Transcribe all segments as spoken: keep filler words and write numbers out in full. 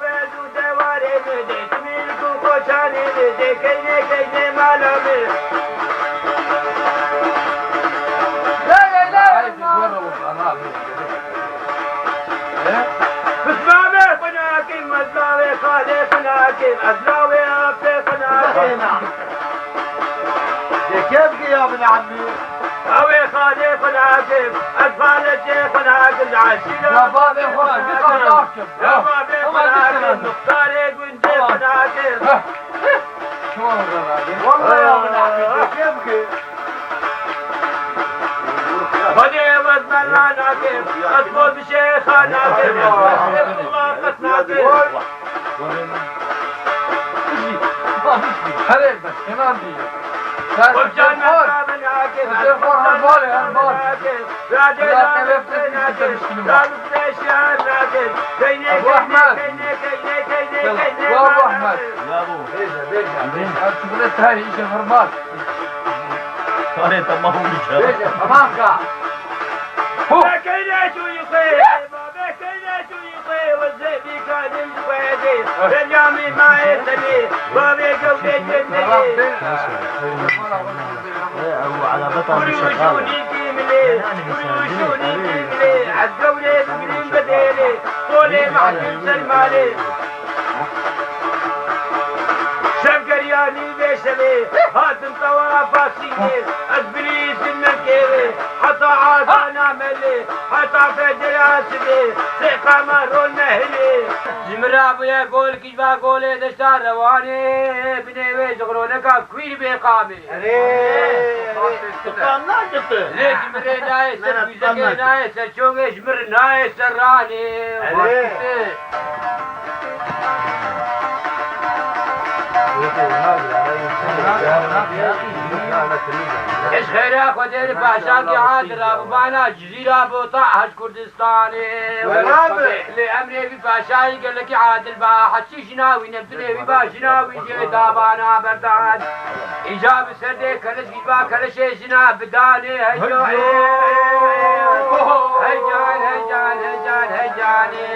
Fed û dewarê min dê, timîl û koçanê min dê, keynê keynê mala min. Pismamê xwe nakim, ez lawê xalê xwe nakim, ez lawê apê xwe nakim. Yekê bike ya bin emmi. Lawê xalê xwe nakim, ez xalecê xwe nakim, li eşîra. Ya bavê xwe, bika nakim. Ya bavê xwe nakim, muxtarê gundê xwe nakim. Heh. Çima orada nakim? Vallahi ya bin emmi, yekê bike. Xwedê wez bela nakim, ez xwe bi şêxa nakim, ez xwe bi qet nakim. Herê bes, kenan diye. Sen Xwebcan xor. Nakim, ez xwe bi qet nakim. Radê nakim, nakim, radê nakim, radê şiar nakim. Keynê, Ebu keynê, Ahmed. Keynê, keynê, keynê, keynê, Ebu Ahmed. Nakim. Ya bu, bêje, bêje, bêje. Ev çubuğu tarih işe firmat. Kare tamam olacak. Bêje, tamam ka. Hu. Be keyne çûyî xwe, be keyne çûyî xwe, wezê bîkanî ji xwe dê. Benyamî mayê tenê, bavê gewrê tenê. Kuruşûnî kîmlê, kuruşûnî kîmlê, ez gewrê bigirîm bedêlê, solê mahkûm sermalê. Şevgeriyanî vê şevê, hatim tawa fasînê, ez bilîzim merkê wê, heta Adana melê, heta Federa sibê, sê qama ron nehilê. Ji min re bûye gol, kî ji va golê deşta Rewanê, binê wê ji xironeka Kwîr bê qamê. Erê, tu qam nakirtin. Lê ji min rê nayê ser bûzekê, nayê ser çongê, ji min re nayê ser ranê. Erê. Eş xeyra Xwedê li paşakî Adil Rabûbana Cizîra Bota Hec Kurdistanê. Lê emrê wî paşayî gelekî adil ba, heçî jina wî ne, binê wî ba jina wî jê dabana berdan. Îca bi serdê keleş, îca keleşê jina bidanê, hey can, hey can, hey can, hey can, hey canê.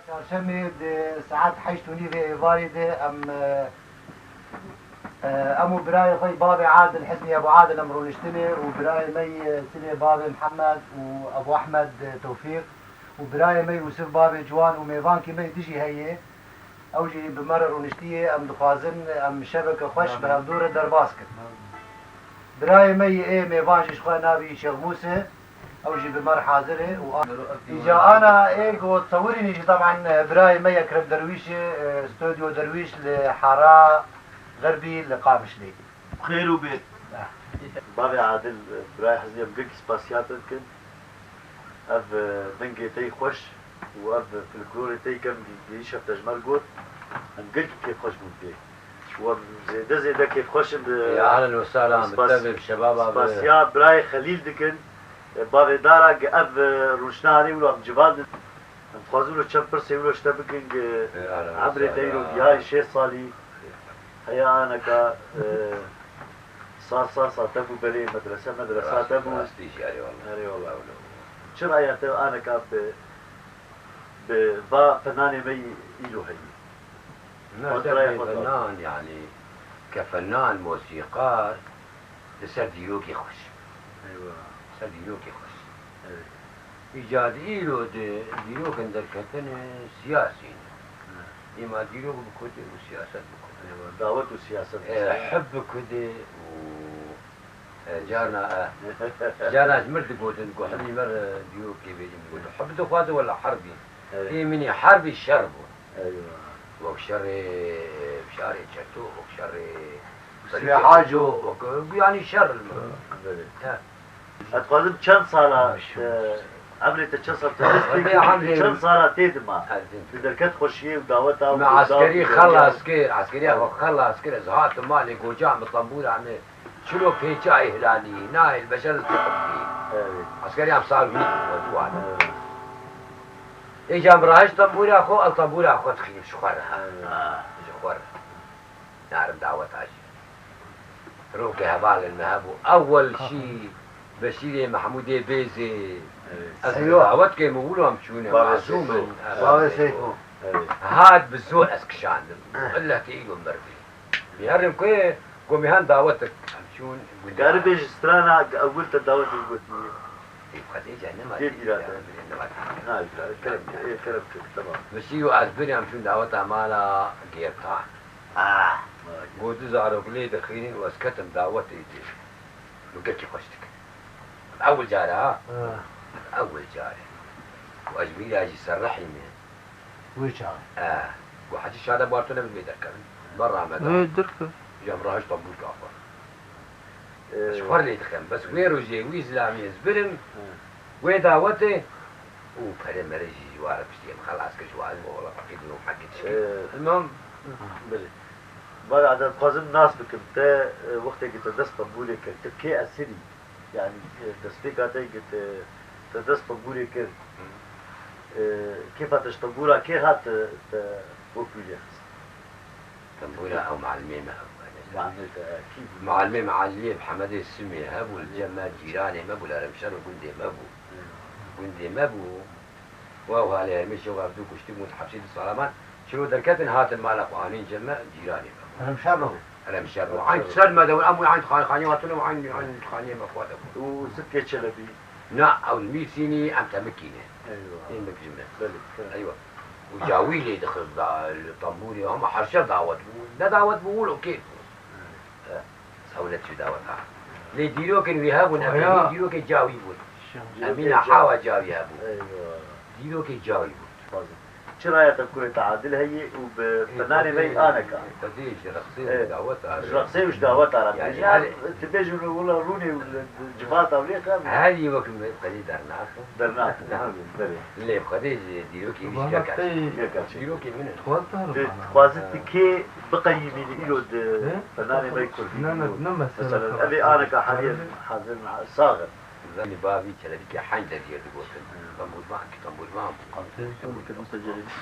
Çarşemê di saet heşt û nîvê êvarê de em, e, e, em û birayê xwe bavê Adil Hizmî Ebu Adil em rûniştinê û birayê me yê Silê bavê Mihemed û Ebu Ehmed Tewfîq û birayê me Yûsif bavê Ciwan û mêvankî me dijî heye. Ew jî bi me re rûniştî ye, em dixwazin em şeveke xweş bi hevdû re derbas kin. Birayê me yê ê mêvan jî ji xwe navê Şêx Mûs e, ew jî bi me re hazir e û a-, îca ana ê ku tewirînî jî taban birayê me Ekrem Derwîş e, Stûdyo Derwîş li Hara Xerbî li Qamişlê. Xêr û bê. Bavê Adil, birayê hizmê, em gelkî spasiya te dikin. Ev, e, dengê te yî xweş û ev folklorê te yî kevn gihîşe te ji me re got, em gelkî kêfxweş bûn pê. Û em zêde zêde kêfxweş in bi Ya ahlen we sahlen, bi spas-, te be, bi şebaba be. Spasiya birayê Xelîl dikin, e, bavê Dara, gi ev, e, rûniştine hanê wilo em civandin. Em dixwazin wilo çend pirsê wilo ji te bikin, gi Ya ahlen we emrê te sahlen. Îro gihayî şêst salî. Heya aneka, e, sar sar sa te bû, berê medrese medresa te bû. Rastî jî, erê wallah. Erê wallah. Çi raya te aneka bi, bi va fenanê me î-, îlo heyî? Me Xwe te raya bê xwe da. Fenan, yanî, ke fenan, mosîqar, li ser dîrokê xweş. Eywa. Ser dîrokê xweş. Evet. Îca di îro di dîrokin derketine siyasî ne. Evet. Êma dîrok bi kudê û siyaset bi kudê. Eywa, dawet û siyaset. E, hib bi kudê û, e, carna, e, carna ji mir digotin ku hibî me re dîrokê bêjin. Hib dixwaze wela herbî. Evet. Ê min ê herbî şer bû. Eywa. Wek şerê şarê Çeto, wek şerê Silêhaco. Wek, yanî şer. Evet. He. Ez dixwazim çend sala, e, emrê te çend sal, te dest pê kir, çend sala tê dima? Di derket xweşiyê û daweta û Me eskerî xelas kir, eskeriya xwe xelas kir, ez hatim malê goca min tembûra min çilo pêça îhlanî, nayê li beşer li teqibî. Evet. Eskeriya em sal wî, wezû wana. Evet. Êca min rahişt tembûra xwe, ew tembûra xwe dixînim ji xwe re. Evet. Ji xwe re. Narim daweta jî. Rokê hevalên me hebû. Ewel jî Beşîrê Mehmûdê Bêzê. Evet. Ez Eywa. dawet kêm û wilam çûne, Bavê mazûm Seyfo. in. Bavê Seyfo. Evet. Hat bi zor ez kişandim. Eh. Illa te îro mir bî. Miherim ku gomîhan dawetik em çûn gundê. Garibê ji strana ewil te dawetê gotî. Ê, Xwedê ca nema Dê tê bîra ya, te. Nema tê. Na, bîra, kerem, ê, kerem kir, tamam. Misî û ez birî em çûn daweta mala Gêrtan. Ah. Got, du zarok lê dixînin û ez ketim dawetê dê. Min gelkî xweş dikir. Ewil car e, ha? Ha. Ewil car e. Û ez mîra jî serrihî me. Wê çaxê. E, û Hecî Şade Barto ne bi vê derkevin. Me rahmet. Wê derkevin. Ji em rahişt tembûr kaxwe. Ee, Ji xwe lê dixem. Bes wê rojê wî zilamî ez birim. Hı. Wê dawetê û pere mere jî ji ware piştî em xelas kir ji ware. Wala feqîr dû hekî dişkî. Ee, Tamam. Belê. Bala Eden, dixwazim nas bikim. Te, e, wextekî te dest tembûrê kir, te kê esirî? Yani, e, destpêka te ki te, te dest tembûrê kir. Hı. E, kêfa te ji tembûra kê hat te, te wek wî lê xist? Tembûra ew malimê me hebû. Malimê te, e, kî bû? Malimê me Eliyê Mihemedê Simê hebû, li cem me cîranê me bû, li Eremşer û gundê me bû. Hı. Gundê me bû. Wa halê Hermê Şêx Evdû kuştî bûn hepsî di salaman. Çiro derketin hatin mala xwe anîn cem me cîranê me. Erem şer ro. Erem şer ro. Eyn ser me de bûn, em wî eyn xan-, xanî hatine û eyn, eyn xaniyê me xwe de bûn. Û Zikê Çelebî? Na, ew li Mîrsînî, em temikî ne. Eywa. Ên bikijim ne. Belê, kerem. Eywa. Û cawî lê dixist da, li tembûrê, hema her şer dawet bû. Ne dawet bû, wilo kêf bû. Hı. E, Sewlet jî dawet a. Lê dîrokên wî hebûn, Aya. Efendî, dîrokê cawî bûn. Dîrokê Emîna ca- Hawa cawî hebû. Eywa. Dîrokê cawî bûn. Fazil. Çi raya te kurê te Adil heye û bi Ê, fenanê me Xwedê, aneka? Xwedê ji rexsê Ê, û dawet a ji rexsê û ji dawet a re. Yani Ya, her dibêjin wila rûnê û li civata wê xem. Her yê wek min Xwedê dernaxin. Dernaxin, elbet, belê. Lê Xwedê ji dîrokê wî Bana şikek a. Pey Şikek a çê. Dîrokê min in. Xwedê Te dixwazî tu kê biqeyimînî îro di He? fenanê me kurdî Ne, ne, bû? Ne mesela Mesela, ev ê xelas aneka kurdî. Haliye hazir sax in. Zanî bavî Çelebîkê Heyn deriyê digotin. Hı. Tembûrvan ki tembûrvan bû. Tembûr kir Musa Celebî.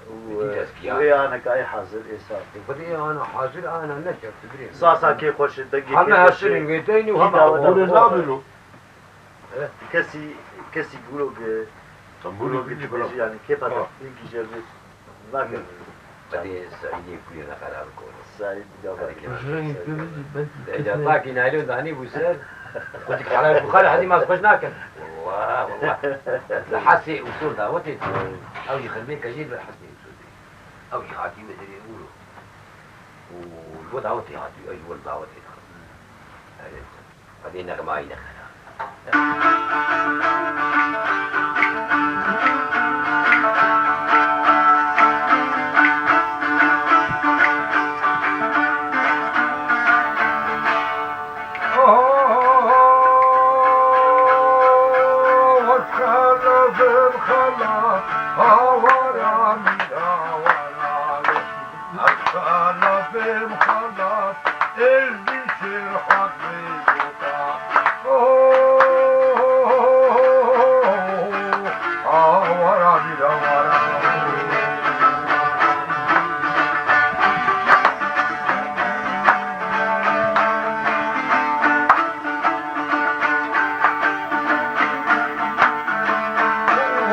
Û, Dî destgiya. Ê aneka ê hazir ê sax. Xwedê ê ana hazir ana ne çek tu birê. Sasa kê xweş e, dengê Heme kê xweş e. Hesirîn wê deyni û Kî heme dawa Xwedê. Hûn ê nabîno. Kesî, kesî gulok, e, Tembûrê gulok kî dibêjî, bira? Yani kêfa Ha. te pêkî jêr nakin. Xwedê Seîdê kulê me xera bikore. Seîd ya Xwedê kêfa Ji rengî te pêkî bêjî, belkî Seîda kes ne- takî naylon danî bû ser. Xwedî xera bû xera hedî maz xweş nakin. Wallah, wallah. Li Hesê Usul dawetê dî. Ew jî xirmê kejê li Hesê Usul dî. Ew jî hatî me derê ûro. Û ji bo dawetê hatî, ew ji bo dawetê dixin. Erê. Xwedê nexmayî nexera.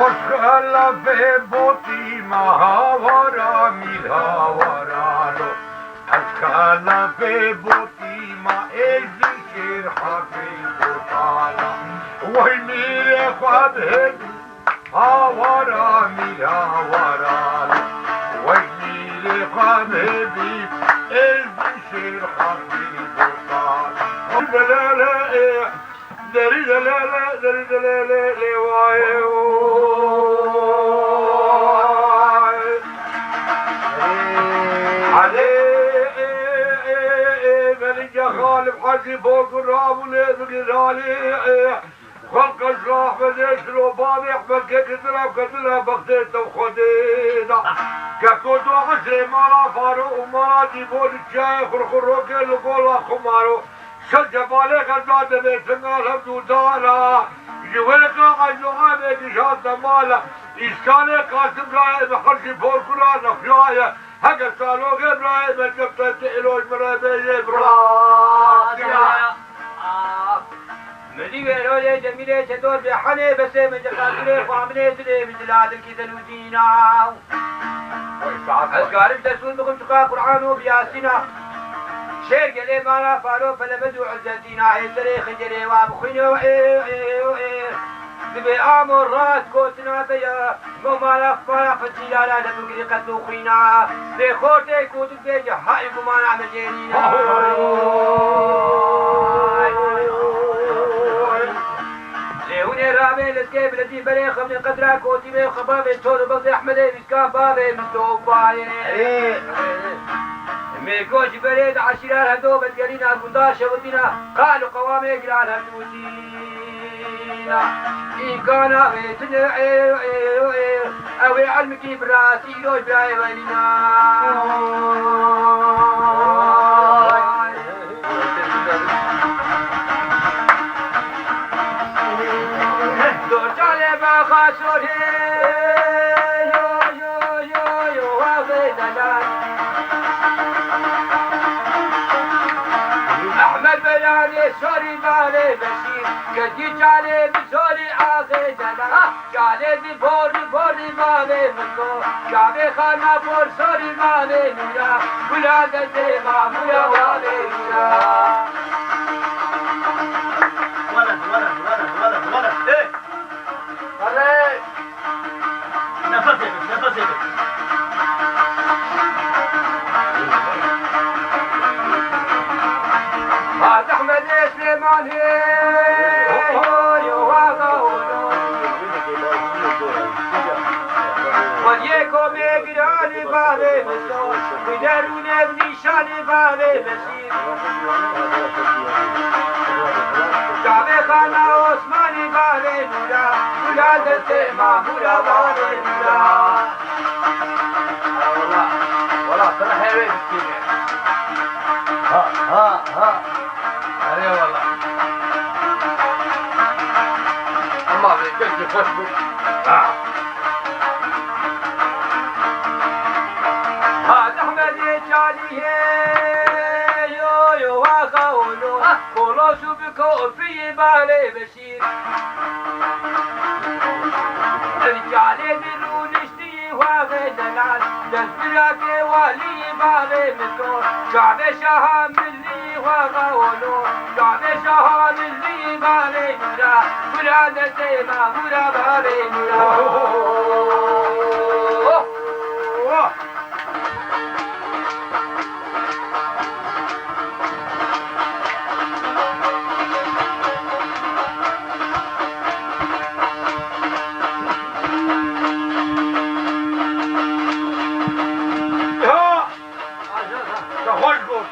Xelefê botî ma hawara mîl hawara lo. Ez xelefê botî ma êzî şêr hafî botala. Wey mîrê xwe bihêdî hawara mîl hawara lo. Wey mîrê xwe bihêdî êzî şêr hafî botala. Belele ê Derî delele, derî delele, lê wayê o. Hadi, ê, ê, ê, ê, Melike Xalip Hacî Bokur Rabûnê bigiralî, ê, Xelqe Şahmedê Şirobabê Ehmed Kekir Dirab Kedile Bextê Tev Xwedê da. Keko do esrê mala Faro û mala Dîbo li çiyayê Xurxurokê li gola Xumaro. Şev cebalê xezda demê tinga hevdû dara. Ji wê qeqa ji amê gijate mala. Îşkanê Qasim rayê bi herşî porkura nexyaye. Heke salogê birayê me cep te ti îloj min re bêjê bi rastî. Lê Cemîlê çetor bê henê besê min ji xatirê xwe minê dilê min dila dilkî zenûzîna. Ez karim ji destûr bixim çiqa Qur'an û biyasîna. Şêr gelê mala Faro Pelemed û Izzetîna hê serê xincerê wa bixwîne û ê, ê, ê, ê. Dibê amo rast gotina te ya. Mala, mala Fetîlala de bigirî qetl û xwîna. Lê xortê ku dibêje hay gumana me jêrîna. Lê hûn ê rabê lezgê biletî berê xemlê qedra kotî bê xebavê çor û bexdê Ehmedê Vîska bavê min to bayê. Ê. Mêko ji berê di eşîra hedo bedgerîna gunda şewitîna qal û qewamê giran hevdûtîna. Îmkana wê tune ê, ê, ê, ew ê elmikî bi rastî îro ji birayê we nîna. Dorcanê baxa sorê, yo, yo, yo, yo, wavê delal. Ehmed Beyanê sorî bavê Beşîr, kedî canê bi sorî axê delal. Canê bi bor, bi bor, bi bavê min ko. Çavê xana bor sorî bavê Nûra. Gula destê mamûra bavê Nûra. Wele, wele, wele, wele, wele. Ê! Wele! Nefesê bik, nefesê bik. Ha Ehmedê Silêmanê, yo, yo, wa, wa, wo, yo. Xwediyê komê giranê bavê Mesto, bi derûnê bi nîşanê bavê Mesî. Çavê xana Osmanî bavê Nûra, Nûra destê Mamûra bavê Nûra. Wala, wala, sana heve biskîne. Ha, ha, ha. Erê wala. Ama vê keskî xweş bû. Ha. Ha, Ehmedê Çalî hê, yo, yo, waxa olo. Ha. Kolosu bi kopiyê balê Beşîr. Ev Çalê bi rûniştî Wavê delal, destbirake walî bavê min to. Çavê şaha milî waxa wolo. Çavê şaha milî bavê min ra. Gula destê mamûra bavê min ra. Oh! Oh! Ya! Te xweş got.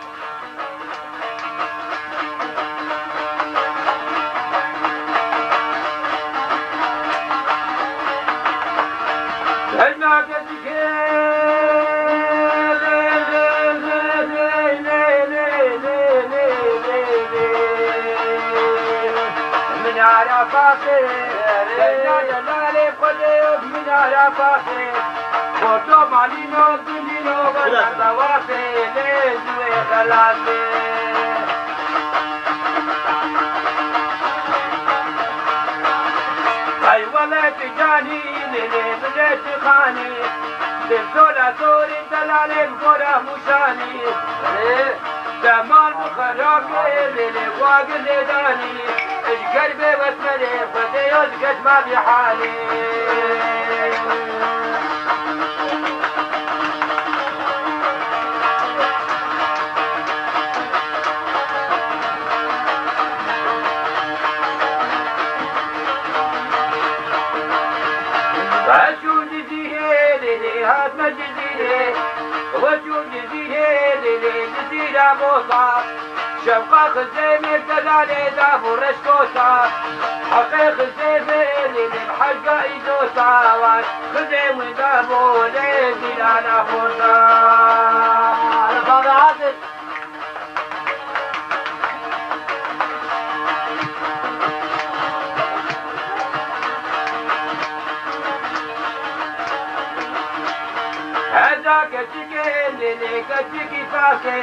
Heyna te dike. Min ara faxê, heyna delalê xwedê min ara faxê. Xorto malîno dilîno berdewafê lê zuê xelatê. Ay wele tu canî lê lê bile tu xanî. Dil sola sorî delalê bi gora mûşanî. Demal bi xerabê lê lê wagir lê danî. Ji ger bê wesmerê xwedê yo ji ket ma bî halî. Çû Cizîrê lê lê hatme Cizîrê. We çû Cizîrê lê lê Cizîra bosa. Şewqa Xizê mêr delalê dav û reşkota. Heqê Xizê vê lê lê bi hecga îzota wan. Xizê wî dabo lê zîrana xorta. Bavê Adil. Keçikê lê lê keçikî pake,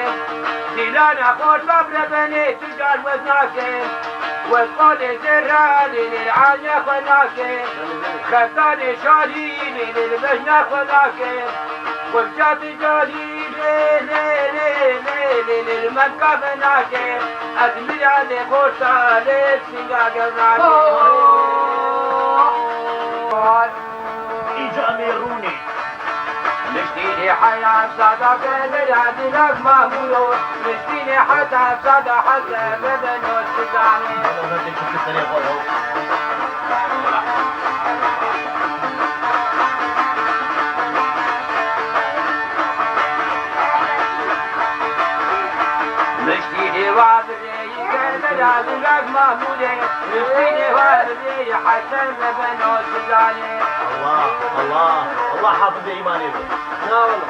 dîlana xorta bi rebenê tu car wez nake. Wez qolê zêra lê lê li aliyê xwe nake. Xetanê şalî lê lê li bejna xwe nake. Xurca tu carî lê lê lê lê lê lê li memka ve nake. Ez mira lê xorta lê singa gevranê. Îca Mêrûnê. Miştînê heya sada ke bera dilak mamûro. Miştînê heta sada hese bebe not bizanê. Miştînê wa Ey Kerbela, dilak mamûrê, Miştînê wa dilê, Hesen Rebeno Sizanê. Allah, Allah, Allah hafizê îmanê be. Sağ olun.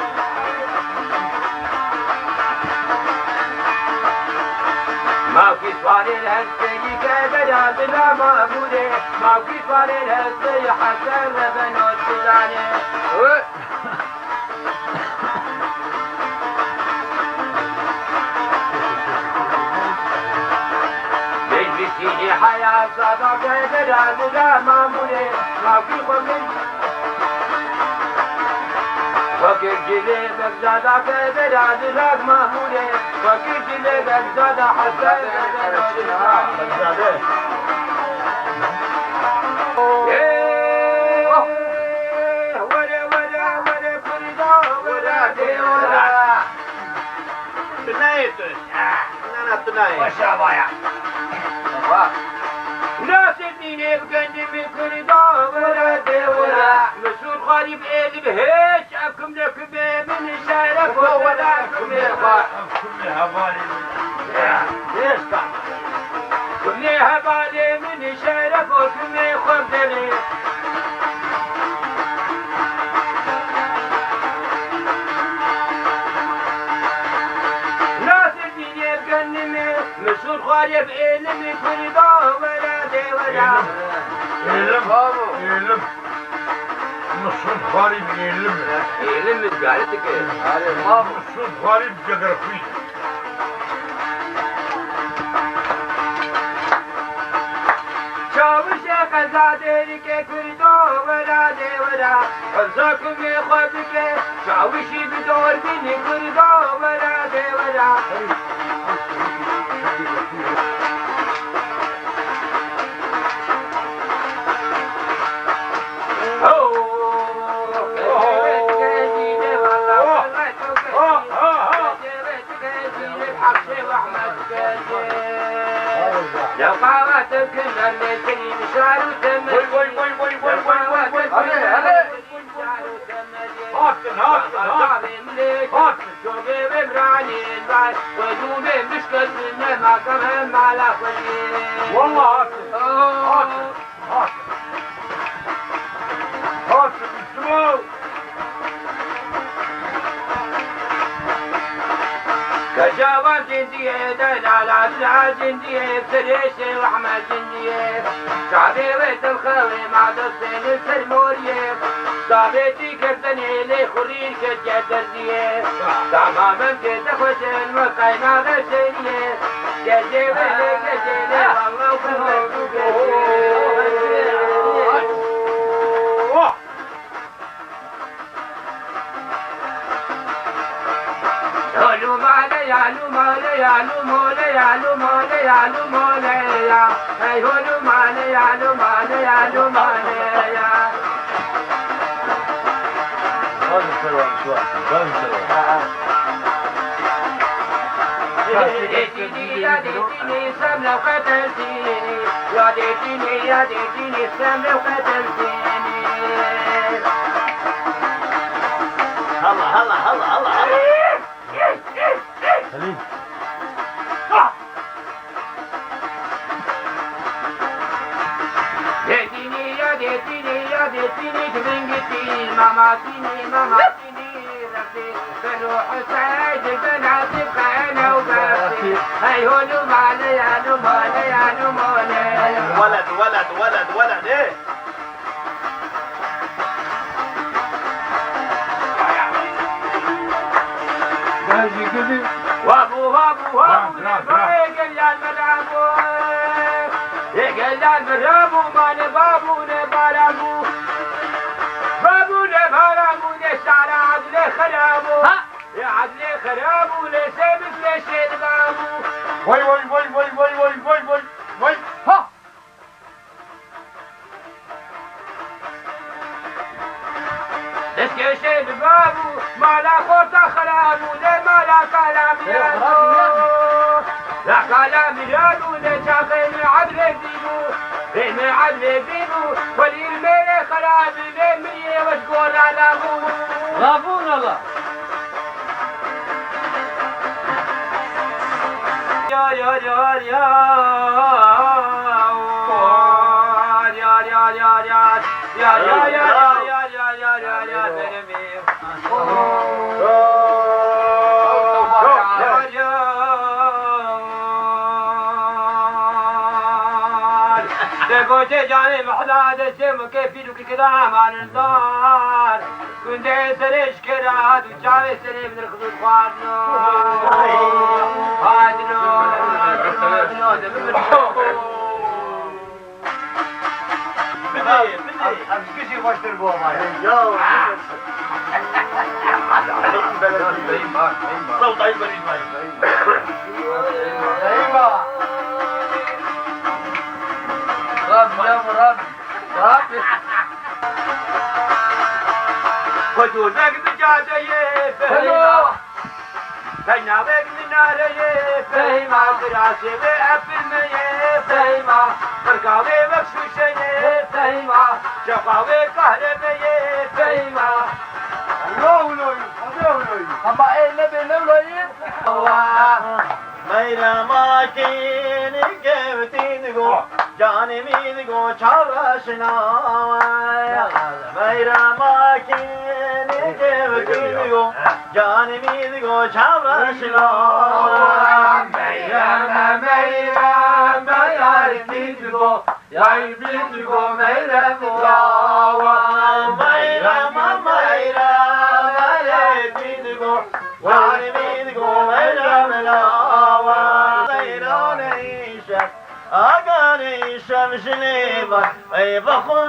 Mavkî swarê li hesteyî Kerbela, bila mamûrê, mavkî swarê li hesteyî Hesen Rebeno Sizanê. Meclisî heya sada Kerbela bila mamûrê, mavkî xwe kir. Xwe kir cilê Begzada Kerbela dilak mamûrê, xwe kir cilê Begzada Hesen Begzade. Ê, were, were, were, Kurda, were, dê, were. Tu nayê tu. Na, na, tu nayê. Baş avaya. Baba. Nasir dînê bi kendî min Kurda were dê were. Mesûd xwarî bi êlî bi hêç ev kimle kubê min şeref o were kubê xwe. Kubê hevalê min. Hêşta. Kubê hevalê min şeref o kubê xwe derê. Nasir dînê bi kendî min Mesûd xwarê bi êlimî Kurda were dê were. Êlim. Êlim. Êlim. Mesûd xwarî bi êlim e. Êlim mi ziyarete kir. Mesûd xwarî bi cegerxwî. Çawişê qeza Dêrikê Kurda were dê were. Qeza kumê xwe bike. Çawişî bi dor bînî Kurda were dê were. Vay, vay, vay, vay, vay, vay, vay. Hatin, hatin, hatin. Hatin. Wallah hatin. Hatin. Hatin. Hatin, Müslüman. Kecawan cindiyê, delala dila cindiyê, Firêşê Wehme cindiyê. Çavê wê dilxê wê ma destê li ser moriyê. Davêtî girtinê lê xurîn ketiye derziyê. Dama min kê dixwişin min qeynaxê şêriyê. Gecê wê lê gecê lê valla xwe wê tu gecê. Lûmaleya, lûmaleya, lûmoleya, lûmoleya, lûmoleya. Hey ho lûmaleya, lûmaleya, lûmaleya. Bazı selam şu an, bazı selam. Ha, ha. Dêtînî ya dêtînî, sem lew qeteltînî. Ya dêtînî, ya dêtînî, sem lew qeteltînî. Hala, hala, hala, hala, hala. Selim. Dêtînî ya dêtînî ya dêtînî, divingitî mamatînî mamatînî, rextî Selo Huseyî di benatî qene û bertî. Hey ho lûmaleya, lûmaleya, lûmaleya. Weled, weled, weled, weled, ê. Wabû, wabû, wabû, ne bayê gel yar me rabû. Ê gel yar me rabû, ma ne babû, ne ba rabû. Babû ne ba rabû, ne şara adlê xerabû. Ha! Ê adlê xerabû, ne se bi se şêr babû. Vay, vay, vay, vay, vay, vay, vay, vay, vay. Ha! Destkeşê bi babû, mala xorta xerabû, lê mala kala mîrabû. La kala mîrabû, lê çaxê me edlê dîbû, lê me edlê dîbû, welî me yê xerabî, lê min yê weş gora rabû. Rabûn ala. Yar, yar, yar, yar. Yar, yar, yar, yar. Yar, yar, yar, yar, yar, yar, yar, yar, yar, benim evim. Yar, yar. De goce canê mehla de çem ke pîlû kikida manindar. Gundê serê şikera du çavê serê min rixdû xwarno. Xwarno, xwarno, de bibir. Bidê, bidê. Ev, ev gişî xweştir bû ama ya. Ya. Beyma, beyma. Sewtayî berî bay. Beyma. Rab, ya Rab. Rab. Xwedûnek bi cadeyê Fehîma. Peynavek minareyê Fehîma. Kirasê wê epilmeyê Fehîma. Qirka wê wek şûşeyê Fehîma. Şefa wê kahrebeyê Fehîma. Wewloyî, wewloyî. Hema ê nebê newloyî. Meyrema kînî kewtî digo, canê min digo çavra şinawe. Meyrema kînî kewtî digo, canê min digo çavra şinawe. Meyreme, meyreme, yar kî digo, yar kî digo, meyreme yawa. Meyreme, meyreme, yar kî digo, yar kî digo, meyreme yawa. Seyranê şev, agarê şev ji lê ve, ey vexwe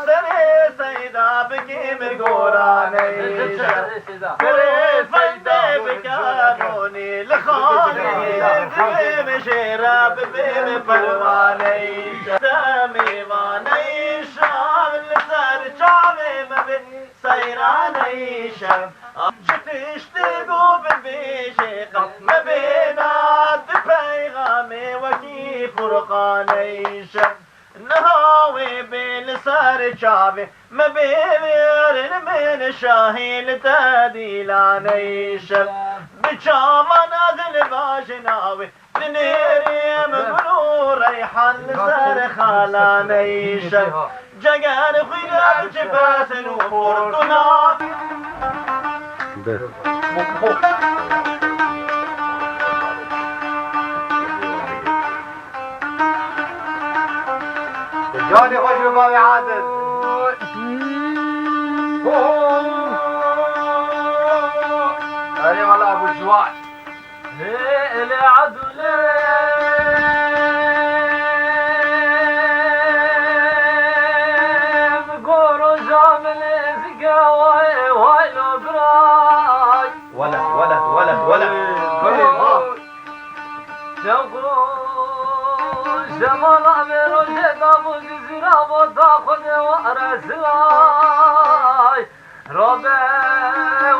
serê seyda bikê min goranê şev. Kurê feyde bike ronî li xanê, dibê min jêra bibê min perwanê şev. Te mêvanê şev li ser çavê min bê, seyranê şev. Çi tiştê go bibêjê qet me bêna di peyxamê wekî Furqanê şev. Niha wê bê li ser çavê me bê vêr li min şahî li te dîlanê şev. Bi çavan ez li bajina wê dinêrê min gul û reyhan li ser xalanê şev. Ceger xwîna çi besin û fortuna. Be. Canê xweş be bavê Adil. Erê wela Ebû Ciwan. Hê, elê Adile, bi goro jamilê zike, way, way lo biray. Weled, weled, weled, weled. Belê, belê, ha. Şewqo, şemala vê rojê da bo, cizîra bo, da xwe de wa rezilay. Rabe,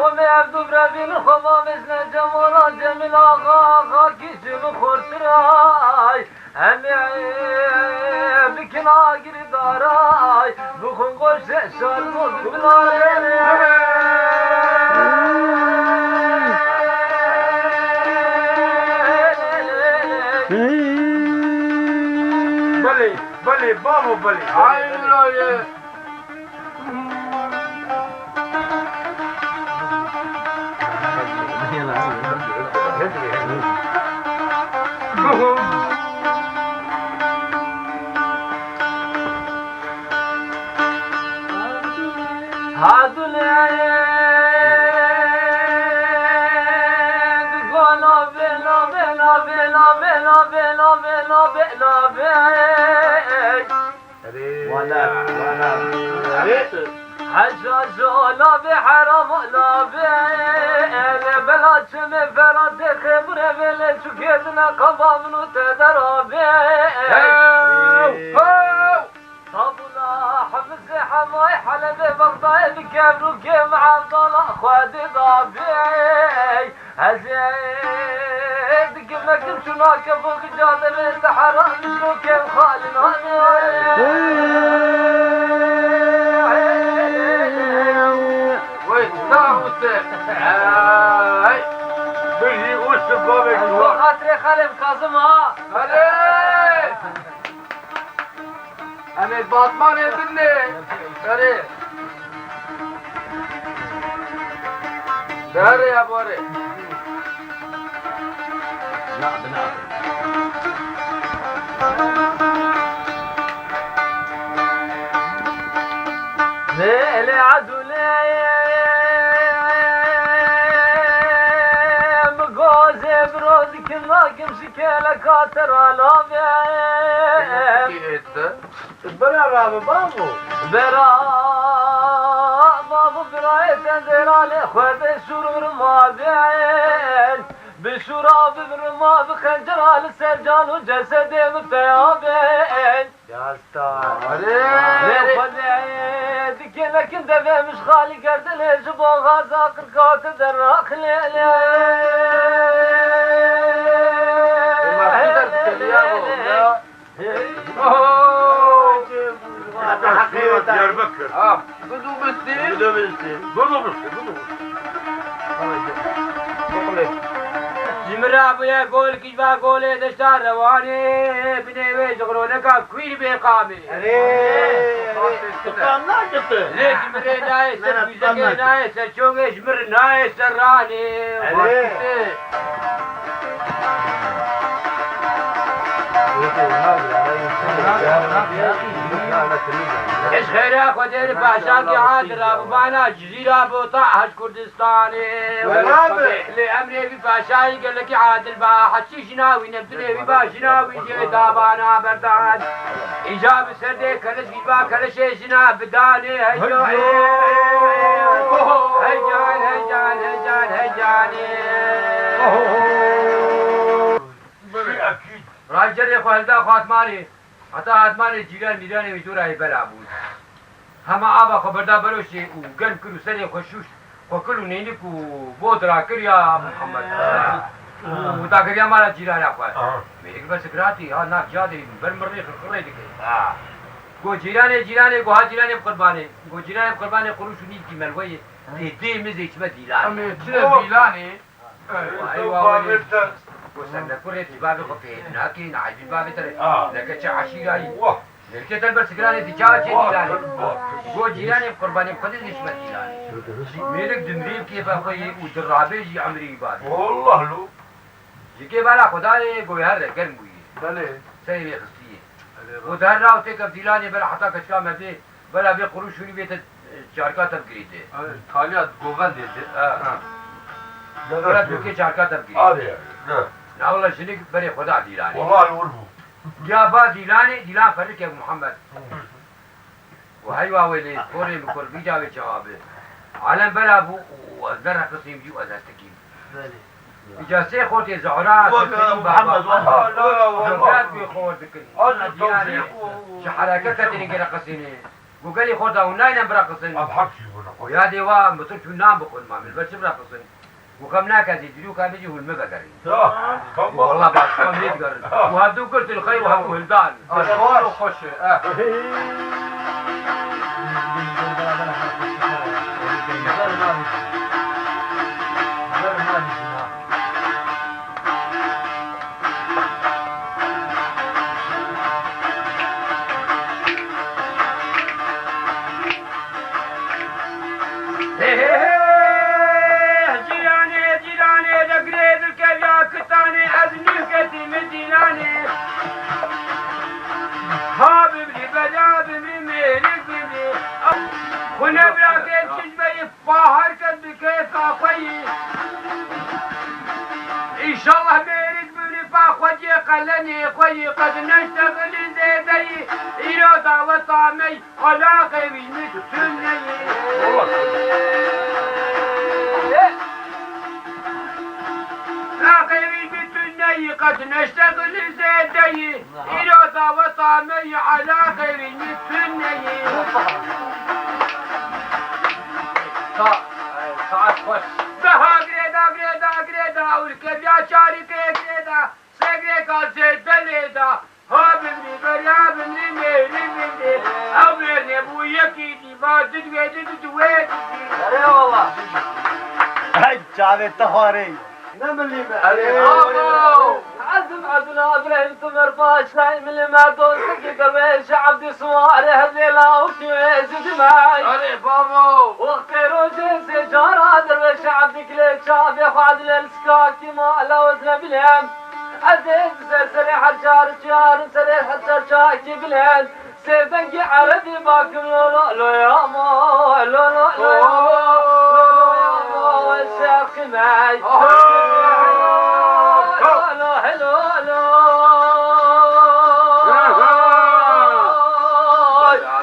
we me ev du birevî li xwe vavêjne, Cemala, Cemil Axa, Axa kî ji min xurtiray. Em ê bikin agirî daray, bixwin goşê şarmo bi bilarê. Belê, belê, bavo, belê. Ay, belê. Nabê, nabê. Erê. Wala, wala. Erê. Heccaco nabê, heramo nabê. Lê bela çimê feratê xêbirê vê lê çûkê dine qaba min û te derabê. Hew, hew. Tabûna Hemizê Hemayê Helebê Bexdayê bi kevrûkê min Evdala Xwedê dabê. Ez ê dikim mekim çûna kevok cadere sehera mişokên xalî nabê. Wey, sağ olsun. Ay. Bijî û sibavek. Xatirê Xalê Kazim ha. Hadi. Em ê batmanê binê. Erê. Berê ya borê. Na, bina. Lê, lê, edû, lê. Min gozê biro dikin, nakim şikêleka te ra navê. Bira rabe bavo. Bira bavo, birayê te zêra lê xwedê şûr rima bên. Bi şûra bi rima bi xencera li ser can û cesedê min peya bên. Yasta. Lê xwedê dikê nekin devê min ji xalî kerdinê ji bo xaza qirka te derraxilê lê. Ema tu derdikevî ya bo. Diyarbekir. Ha, bidu bisti. Bidu bisti. Bidu bisti, bidu bisti. Ji min re bûye gol, kî ji va golê deşta Rewanê, binê wê ji xironeka Kwîr bê qamê. Erê, erê, tu qam nagitin. Lê ji min rê nayê ser bûzekê, nayê ser çongê, ji min re nayê ser ranê. Erê. Eş xeyra Xwedê li paşakî adil rabû bana Cizîra Bota Hej Kurdistanê. Wela be. Lê emrê wî paşayî gelekî adil ba, heçî jina wî ne, binê wî ba jina wî jê da bana berdan. Îca bi serdê keleş wî ba keleşê jina bidanê heyo. Heyo. Hecan, hecan, hecan, hecanê. Racerê xwe hilda xwe Admanê. Heta Admanê cîran mîranê wî dûra hê bela bûn. Hema ava xwe berda beroşê û germ kir û serê xwe şûşt. Xwe kil û neynik û bot rakir ya Muhammed. Û dagiriya mala cîrana xwe. Aha. Mêrik be sikratî, ha nav cadê ber mirrê xirxirê dike. Ha. Go cîranê, cîranê, go ha cîranê bi qurbanê. Go cîranê bi qurbanê qurûş û nîvkî melweyê. Tê dê min zê çime dîlanê. Em ê çine dîlanê? Eywa, eywa, welê. Go sen ne kurê tu bavê xwe pê nakê, ne eybî bavê te re. Ah. Neke çi eşîra yî. Wah. Nirkê te li ber sikiranê tu çawa çê dîlanê? Wah. Go cîranê bi qurbanê bi Xwedê zê çime dîlanê. Mêrik dimrê bi kêfa xwe yê û di rabê jî emrê wî bavê. Wallah lo. Ji kê bala Xwedayê go her re germ bûyê. Belê. Serê wê xistiyê. Belê. Go di her raw têkev dîlanê bela heta keçika me bê. Bela vê qurûş hûnî bête, e, çarka te bigirîte. Taliya govendê de. Ha. Ha. Bela dûkê çarka te bigirîte. Arê, ne. Na wela jinik berê xwe da dîlanê. Wela wir bû. Ya ba dîlanê, dîlan ferrikek Muhammed. Û heywa wê lê, korê min kor, vîca wê çawa bi. Alem bela bû û ez nereqisîm jî û ez hestikîm. Belê. Îca sê xortê Zehra, Muhammed, Muhammed, Muhammed. Hevrat wê xor dikin. Ji hereket te têne gere qisînê. Gu gelî xorta hûn nayne bira qisin. Ev hak jî bûne. Û yadê wa mitir çû nan bixwin ma min ber çi bira qisin. Û xem nake zî dîroka min jî hûn me vegerîn. Ya, tamam. Walla baş, xem lê digerin. Û hevdu girtin xeyr û hevdu hildan. Xor û xweş e, eh. Hê, hê, hê, cîranê, cîranê, de girê dikeviya kitanê, ez nû ketî min dîlanê. Ha bimrî bela bimrî mêrik bimrî. Xwine birakê çi ji me yê pa her kes bi kêfa xwe yî. Înşallah mêrik bimrî pa xwe cê Qelenê xwe yî qet neştexilî zêdeyî, îro daweta me yî, alaxê wî min tune yî. Alaxê wî min tune yî, qet neştexilî zêdeyî, îro daweta me yî, alaxê wî min tune yî. Sa-, saet xweş. Daha girêda, girêda, girêda, û li keviya çarîkê girêda. Segreka zêde lê da, ha bimrî beriya bimrî mêrî bimrî. Ew mêr nebû yekî dî, va didwê di, didwê di dî. Erê wala. Hey, çavê te xwarê. Ne milî me. Erê, bravo. Ezim, ezim, ezim, ezim, merpa, şlay, milî me, dostekî derwêş, Ebdî Suwarê, hezê law, tî wê zidime. Erê, bravo. Wextê rojê sê cara derwêş, Ebdî gilê çavê xwe, Edilê li skakî ma, ela wezne bilem. Ez ê di ser serê her çar çiyarin serê her çar çakî bilind. Sê dengê erebî bakim lo lo lo ya ma, lo lo lo ya ma, lo lo ya ma, we şeqî mey. Lo lo helo lo.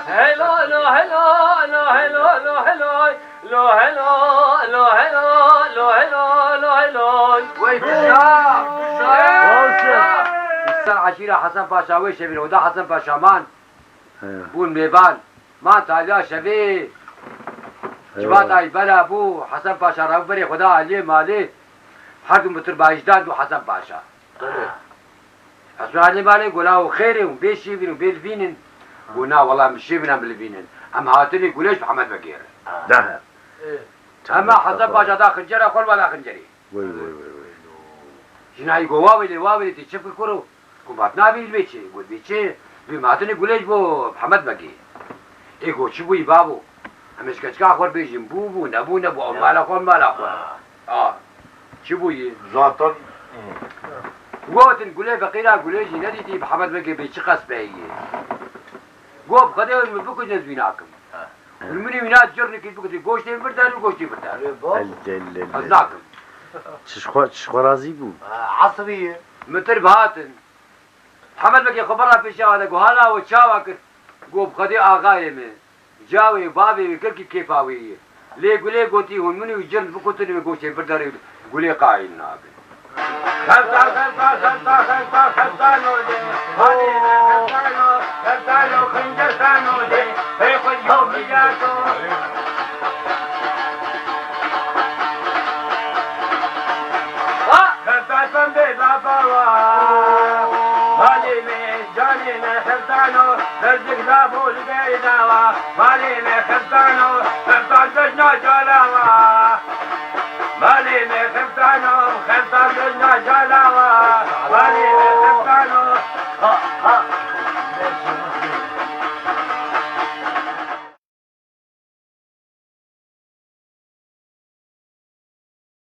Helo lo helo lo helo lo helo. Lo helo, lo helo, lo helo, lo helo. Wey, kisa, kisa, kisa. Ser eşîra Hesen Paşa wê şevî, oda Hesen Paşa man. He. Bûn mêvan. Man taliya şevê. Eyvallah. Civata bela bû. Hesen Paşa ra berê xwe da aliyê malê. Her du mitir bayîşdan du Hesen Paşa. Belê. Ez û Elî Malê got, "La û xêr e, hûn bê şêvîn û bê livînin." Got, "Na, wela min şêvîn em bilivînin. Em hatinê gulêş bi Hemed Begê re." De. Ê. Hema Hesen Paşa da xincera xwe, wela xincerê. Wey, wey, wey, wey. Jina yî got, "Wawêlê, wawêlê, tê çi fikir kuro?" Got, "Vat nabî li vê çi?" Got, "Vê çi? Vê me hatinê gulêş bo bi Hemed Begê." Ê got, "Çi bûyî babo? Em ê ji keçika xwe bêjin, bû bû, nebû nebû, ew mala xwe, mala xwe." A, çi bûyî? Zaten. Gotin, gulê feqîra gulê jî nedîtî, bi Hemed Begê bê çi qespeyî ye. Got, bi Xwedê hûn min bikujin, ez wî nakim. Hûn min wî na cirnikî bikujin, goştê min birder û goştê birder. Erê, bab. El, el, el, el. Ez nakim. Çi ji xwe, çi ji xwe razî bû? Ha, esrî ye. Mitir bi hatin. Hemed Begê xwe bera pêşiya wan de got, "Hala we çawa kir?" Got, "Bi Xwedê axayê min, cawê bavê wê kir kî kêfa wê ye. Lê gulê gotî, hûn min û cin bikutin, wê goştê birderê, gulê qayîl nabe." Xefta, xefta, xefta, xefta, xeftano de, halê me xeftano, xeftano, xince sano de, pey xwe yo miyato. Xefta pembê baba wa, halê me, canê me xeftano, berzik da bol geyda wa, halê me xeftano, xeftan dejna cala wa. Malê me xeftano, xeftan dejna cala wa.